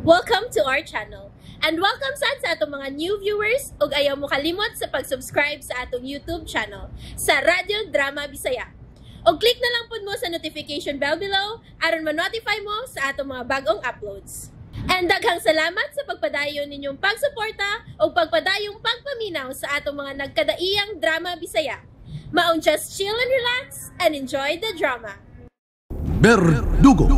Welcome to our channel. And welcome sad sa atong mga new viewers ug ayaw mo kalimot sa pag-subscribe sa atong YouTube channel sa Radyo Drama Bisaya. Og click na lang pud mo sa notification bell below aron ma-notify mo sa atong mga bagong uploads. And daghang salamat sa pagpadayon ninyong pagsuporta ug pagpadayong pagpaminaw sa atong mga nagkadaiyang drama Bisaya. Maong just chill and relax and enjoy the drama. Berdugo.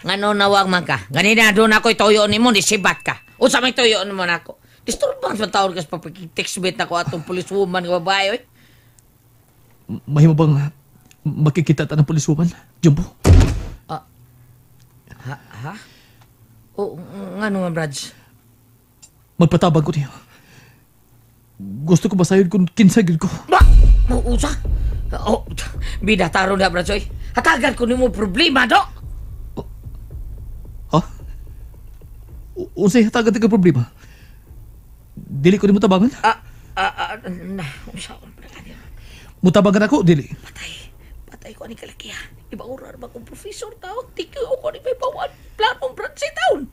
Ngano nawag man ka? Ganina doon ako'y tuyo nimo, nisibat ka. Unsa may tuyo nimo nako? Disturbang sa taon kas papakitext-bit nako atong policewoman nga babae, oy. Mahimo bang makikita ta ng policewoman, Jumbo? Ha? Ha? O, ngano man, Brad? Magpatabang ko niyo. Gusto ko basayod kung kinsa gyud ko. Ba! Mausa? Oh, bida taro na, Brad, oy. Hatagan ko nimo problema, do! Ha? Unsay hatagan ka problema? Dili ko nimo tabangan? Na, unsa ko Brad? Mutabangan ako, dili. Patay. Patay ko ani kalaki, ha. Iba orar ba kong professor tao? Tiki ko ni may bawan. Planong Brad si taon.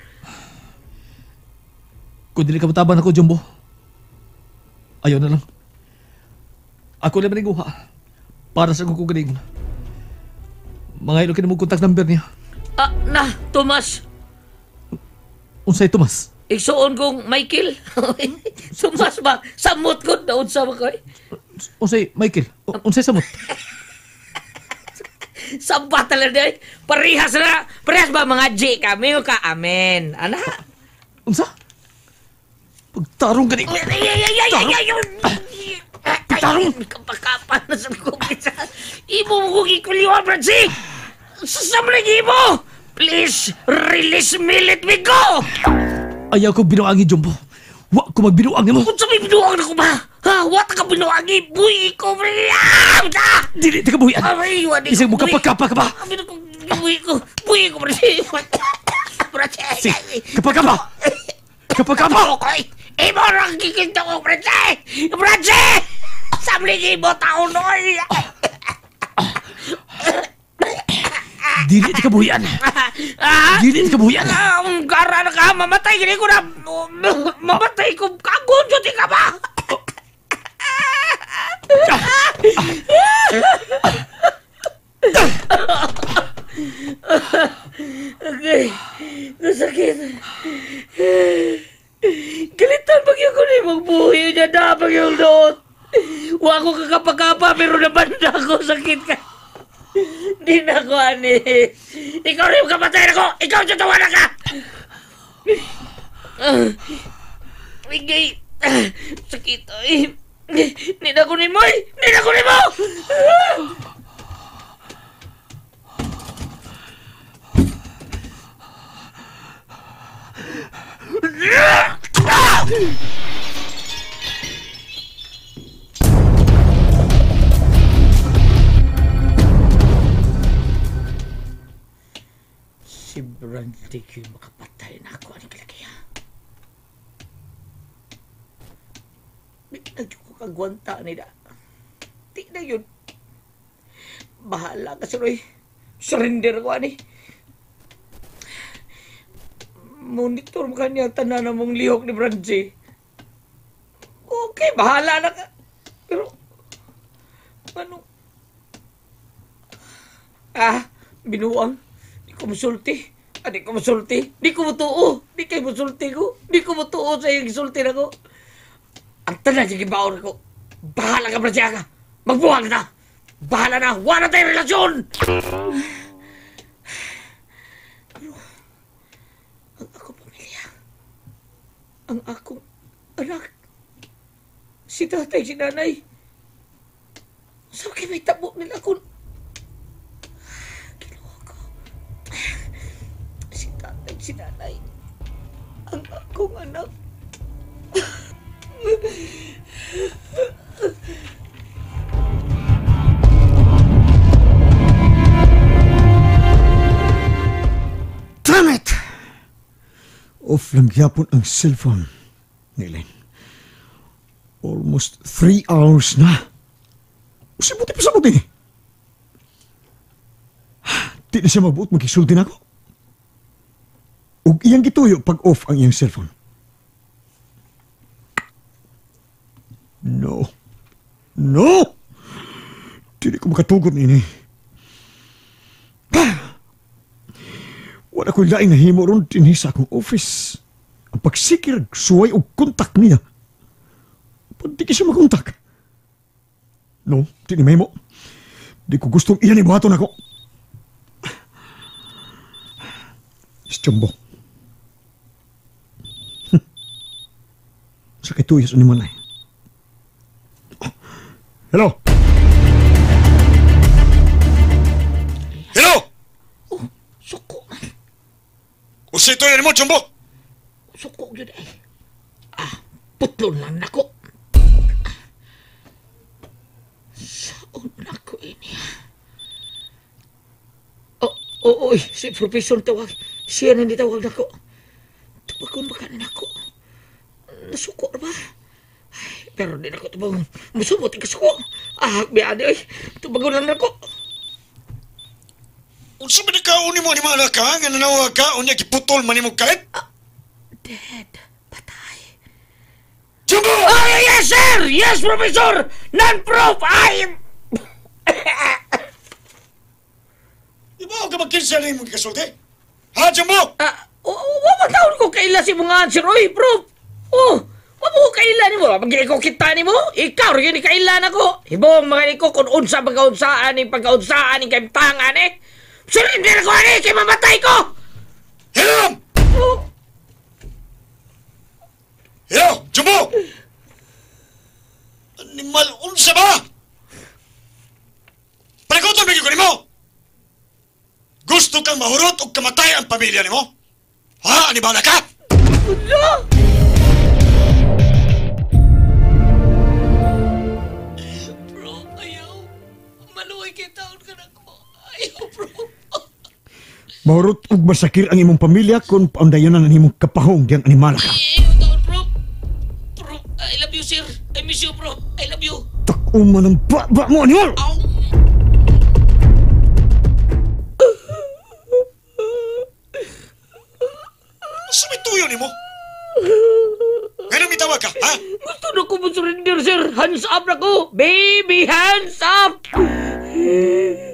Kung dili ka mutabang ako, Jumbo. Ayaw na lang. Ako lang maniguha. Para sa akong kagalingon. Mga ilo kinamong contact number niya. Ah, na, Tomas. Unsay Tomas? Igsuon kong Michael. Tomas ba? Samot ko. Daon sa ko. Unsay Michael? Unsay samot? Sambat talaga eh. Parehas na. Parehas ba mga G kami o ka? Amen. Ana? Unsa? Pagtarong gani. Ay, ay, ay, ay, ay, ay, ay. Pagtarong! Kapakapan na sa kong isa. Imo mo kong ikuliwan, Francie! Sasamling imo! Please, release me, let me go! Ayaw ko binuangi, Jumbo. Wa ko magbinuang nimo. Kung sa may binuang na ko ba? Ha? Wa ta ka binuangi? Buhi ko, ah! Dili ta ka buhian. Ay, wala ko, Isang buhi. mukapakapa ka ba? Abi na ko, buhi ko. Buhi ko, Francie. Francie. Si, kapakapa! Kapakapa! Okay. Imo ra kikinto ko, Francie! Francie! Samling imo taon, oy! Dili ta ka buhian. Ah! Dili ta ka buhian. Ah, gara na ka, mamatay gini ko na. Mamatay ko, kagon jud ka ba? Okay, nasakit. Galitan pag yung kunin mong buhi niya na pag yung doot. Wa ko kakapakapa pero nabanda ko, sakit ka. Di na ko, ani. Ikaw rin kapatay ako! Ikaw dyan tawa na ka! Ingay. Sakit, ay. Di na ko ni mo, ay. Di na ko ni mo! Si Brandy ko yung makapatay na ako. Ano kalaki, ha? Di na yun ko kagwanta nila. Di na yun. Bahala ka, Sir. Surrender ko, ani. Monitor mo kanya tanan na mong lihok ni Brandy. Okay, bahala na ka. Pero, ano? Ah, binuang. Di ko musulti. Ah, di ko musulti. Di ko mutuo. Di kayo musulti ko. Di ko mutuo sa iyong gisulti na ko. Ang tanan siya gibaon ko. Bahala ka, Brandy ka. Magbuhang na. Bahala na. Wala tayong relasyon! Pero, ang akong pamilya, ang akong anak, si tatay, si nanay, sa so, may tabo nila kung kinuha ko. Si tatay, si nanay, ang akong anak. Damn it! Off lang gyapon ang cellphone ni Elaine. Almost 3 hours na. Sibuti pa sa buti. Di Di na siya magbuot magkisulti na ako. Ug iyang gituyo pag-off ang iyang cellphone. No. No! Dili ko makatugot niini. Wala ko'y laing nahimo ron dinhi sa akong office. Ang pagsikir, suway og kontak niya. Pag di siya makontak. No, di ni mahimo. Di ko gustong iyan ibuhaton ako. Jumbo. Sa kituyas ni Manay. Hello? Hello? Oh, suko man. Usa ito yan mo, Jumbo? Suko yun eh. Ah, putlon lang nako. Saon nako ini. Oh, oh, oy, si Professor tawag. Siya na nitawag nako. Tubagon ba ka na nako? Nasuko na ba? Ay, pero di nako tubagon. Musumot ang kasuko. Ah, biyade oy. Tubagon lang nako. Unsa ba nagkaon nimo animala ka? Nga nanawag ka, unya giputol man nimo kahit? Dead. Patay. Jumbo! Ay, yes, sir! Yes, Professor! Non-proof! I am... Di ba ako ka magkinsa na imong kasulti? Ha, Jumbo? Ah, wa taon ko kaila si mga answer, oy, prof. Oh, wa mo kaila nimo. Pag ko kita nimo, ikaw rin ni kaila nako. Hibong mga niko kung unsa pagkaunsaan ni pagkaunsaan ni kaimtangan eh. Surrender ko ani kay mamatay ko. Hiram! Oh. Hello, Jumbo! Animal, unsa ba? Panagutom lagi ko nimo! Gusto kang mahurot o kamatay ang pamilya nimo? Ha? Animala ka? Ano? Bro, ayaw. Maluhay kay taon ka na ko. Ayaw, bro. Mahurot og masakir ang imong pamilya kung paundayonan ang imong kapahong diyang animala ka. Ayaw taon, bro. Bro, I love you, sir. I miss you, bro. I love you. Takuma ng baba mo, animal! Ow! Sa may tuyo nimo? Ganun mitawag ka, ha? Gusto na ko mo surrender, sir. Hands up na ko. Baby, hands up!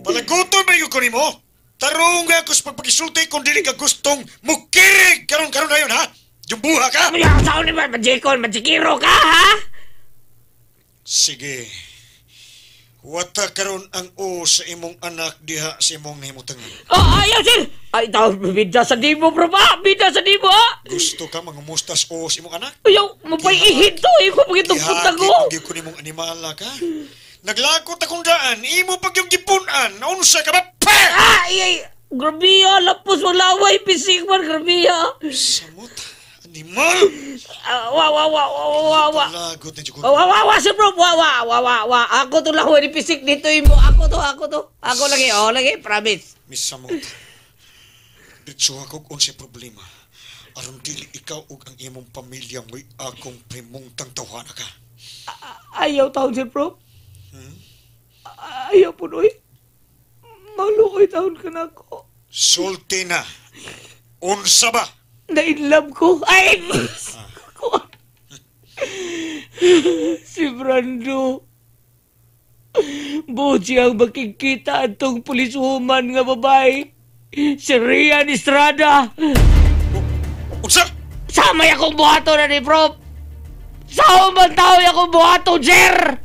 Palaguton ba yung ko nimo? Tarong nga ako sa pagpagisulti kung dili ka gustong mukirig karon-karon na yun, ha? Jumbuha ka! Ano yung kasaon ni ba? Majikon, majikiro ka, ha? Sige. Wata karon ang o sa imong anak diha sa imong nahimutangan. Oh, ayaw, sir! Ay, tao, bida sa dimo, bro, ba? Bida sa dimo, ha? Gusto ka mangumustas o sa imong anak? Ayaw, mapaihin to, eh. Kung pagitong punta ko. Gihagi ko nimong animala ka. Naglakot akong daan, imo pag yung gipunan. Unsa ka ba? Pa! Ay, ay, grabe, ah. Lapos, walaway, pisik man, grabe, ah. Samot, animal! Wa, wa, wa, wa, wa, wa. Lagot na jud ko. Wa, wa, wa, sir, bro. Wa, wa, wa, wa, wa. Ako to laway ni pisik dito, imo. Ako to, ako to. Ako lagi, oh, lagi, promise. Miss Samot, ditso ako unsay problema. Aron dili ikaw ug ang imong pamilya mo'y akong primungtang tawhana ka. Ayaw taon, sir, bro. Ayaw po, noy. Malukoy taon ka na ako. Sulti na. Unsa ba? Na-inlove ko. Ay! Si Brando. Buti ang makikita atong policewoman nga babae. Si Rian Estrada. Unsa? Samay akong buhato na ni Prof. Sao man tao akong buhato, sir!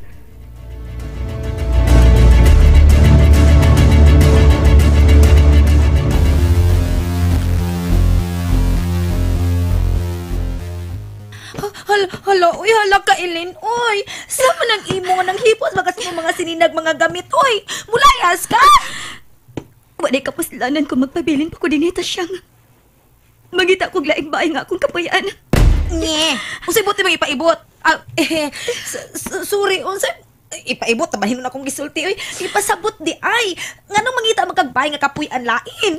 Hala, uy, hala ka, Ellen, uy. Sa man ang imo nga nang hipos, bagas mo mga sininag, mga gamit, uy. Mulayas ka! Walay kapuslanan kung magpabilin pa ko dinita siyang. Magita kog laing baay nga akong kapayaan. Nye, unsay buti mong ipaibot? Ah, eh, sorry, unsay ipaibot, tabahin mo na akong gisulti, uy. Ipasabot di ay. Nganong mangita magkagbay nga kapuy-an lain?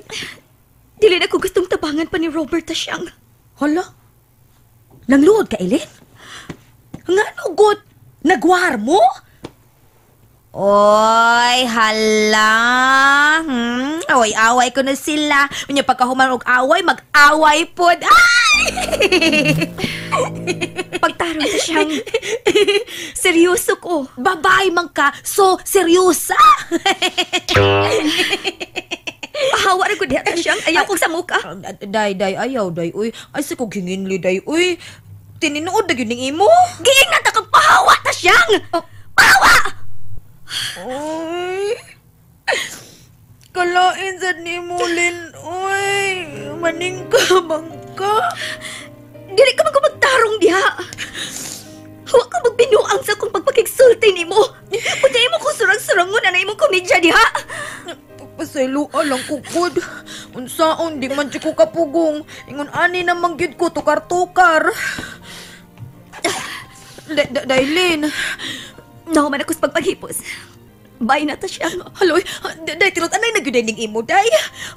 Dili na ko gustong tabangan pa ni Robert siyang. Hala? Nangluod ka, Ellen? Ngano, god? Nagwar mo? Oy, hala. Away-away ko na sila. Unya pagkahuman og away, mag-away pod. Ay! Pagtarong ta siyang seryoso ko. Babae man ka, so seryosa. Pahawa ra gud diha ta siyang. Ayaw kong samuka. Day, day, ayaw, day, uy. Ay, sa kong hinginli, day, uy. Tininuod na gyud ning imo. Giingnan ta kang pahawa ta siyang. Pahawa! Uy. Kalain sad ni mo, Lin. Uy, maningka man ka. Dili ka man ko magtarong diha. Wa ka magbinuang sa akong pagpakigsulti nimo. Unya imo ko surang-surangon ana imong komedya diha. Pasayloa lang ko gud. Unsaon di man jud ko kapugong. Ingon ani na man gyud ko tukar-tukar. Dailin. Nahuman ako sa pagpaghipos. Bye na ta siya. Haloy, day tirot anay na gyud ning imo day.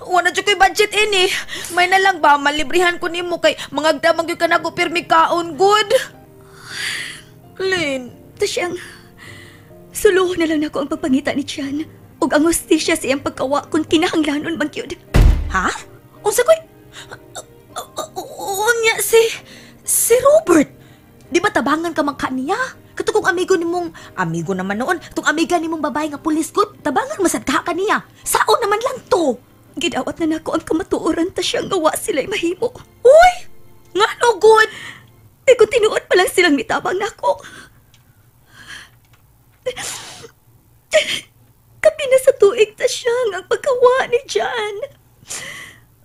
Wa na jud koy budget ini. May na lang ba malibrihan ko nimo kay mangagda man gyud ka nako pirmi kaon gud. Lin, Ta siyang suluhon na lang nako ang pagpangita ni Chan ug ang hustisya sa iyang pagkawa kung kinahanglanon man gyud. Ha? Unsa koy? Unya si Robert. Di ba tabangan ka man ka niya? Katong amigo nimong amigo naman noon, tong amiga nimong babae nga pulis gud, tabangan masad ka kaniya. Sao naman lang to? Gidawat na nako ang kamatuoran ta siyang gawa sila'y mahimo. Uy! Ngano gud? Eh kung tinuod pa lang silang mitabang nako. Kapi na sa tuig ta siyang ang pagkawa ni Jan.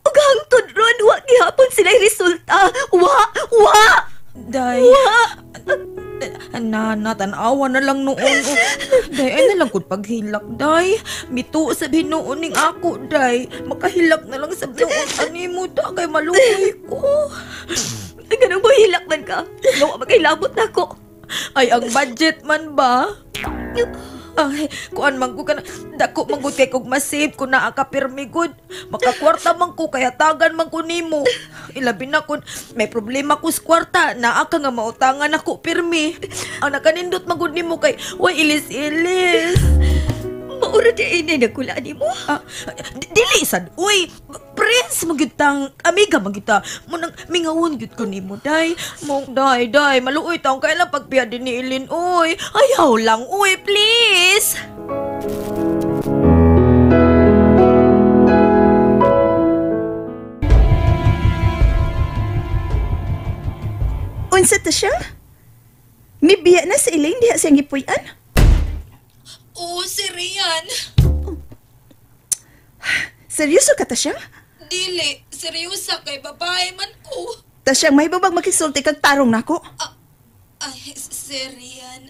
Ug hangtod ron, wa gihapon sila'y resulta. Wa! Wa! Day. Wa! Nana, tanawa na lang noon. Oh, day, ay na lang kung paghilak, day. Mito sa binuon ning ako, day. Makahilak na lang sa noon. Ani mo, da, kay maluoy ko. Ganang mahilak man ka. Gawa magkahilabot na ako. Ay, ang budget man ba? Ay, kuan man ko kana dako man gud kay kog masave kun naa ka pirmi gud. Makakwarta man ko kaya tagan man ko nimo. Ilabi na kun may problema ko sa kwarta, naa ka nga mautangan ako pirmi. Ang nakanindot man gud nimo kay way ilis-ilis. Maura di inay nagkula nimo. Dili sad. Uy, prince man gyud tang amiga man gyud ta. Munang mingawon gyud ko nimo day. Mong day day maluoy taong kailan pagbiya din ni Ilin uy. Ayaw lang uy, please. Unsa ta siya? Mibiya na si Elaine diha sa iyang gipuy-an? Oo, si Rian. Seryoso ka ta siya? Dili, seryosa kay babae man ko. Ta siyang may babag makisulti kag tarong nako. Ay, si Rian.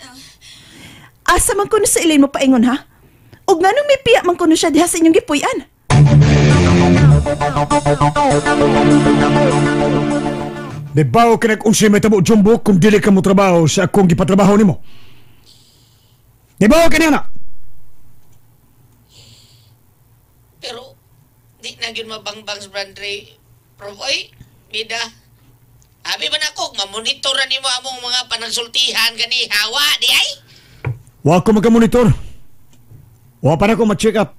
Asa man kuno sa Elaine mo paingon ha? Ug nganong mipiya man kuno siya diha sa inyong gipuy-an? Nibaw ka nag-unsay may tabo, Jumbo, kung dili ka mo trabaho sa akong gipatrabaho nimo. Nibaw ka niya na! Pero di na gyud mabangbang sa Brandre. Pero oy, bida. Abi man ako, mamonitor na nimo among mga panagsultihan gani hawa di ay. Wa ko magka-monitor. Wa pa na ko ma-check up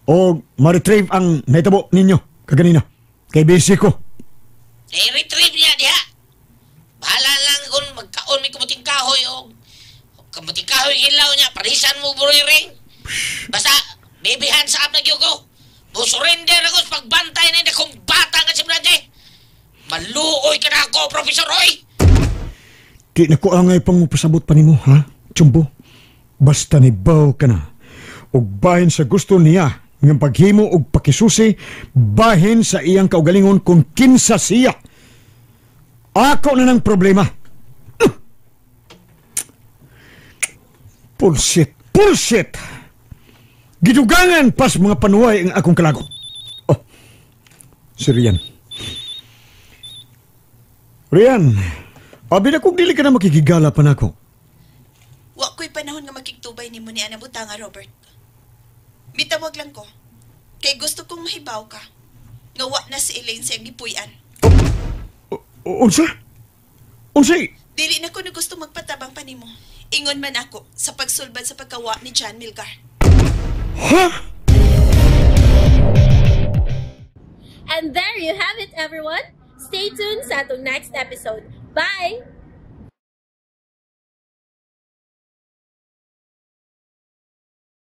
o ma-retrieve ang nahitabo ninyo kaganina. Kay busy ko. I-retrieve niya diha. Bahala lang kung magkaon may kamuting kahoy o kamuting kahoy ilaw niya, parisan mo buroy ring. Basta, baby hands up na gyud ko. Musurrender ako sa pagbantay na hindi kong bata nga si Brande. Maluoy ka na ako, Professor Roy! Di na ko angay pang mupasabot pa nimo, ha? Jumbo, basta nibaw ka na. Og bahin sa gusto niya ng paghimo og pakisusi, bahin sa iyang kaugalingon kung kinsa siya. Ako na ng problema. Bullshit! Bullshit! Gidugangan pas mga panuway ang akong kalagot. Oh, si Rian. Rian, abi na kung dili ka na makikigala pa nako. Wa ko'y panahon nga makigtubay nimo ni Ana Butanga, Robert. Mitawag lang ko. Kay gusto kong mahibaw ka. Nga wa na si Elaine sa iyang gipuy-an. Unsa? Unsa? Dili na ko na gusto magpatabang pa nimo. Ingon man ako sa pagsulbad sa pagkawa ni John Milgar. And there you have it, everyone. Stay tuned sa atong next episode. Bye!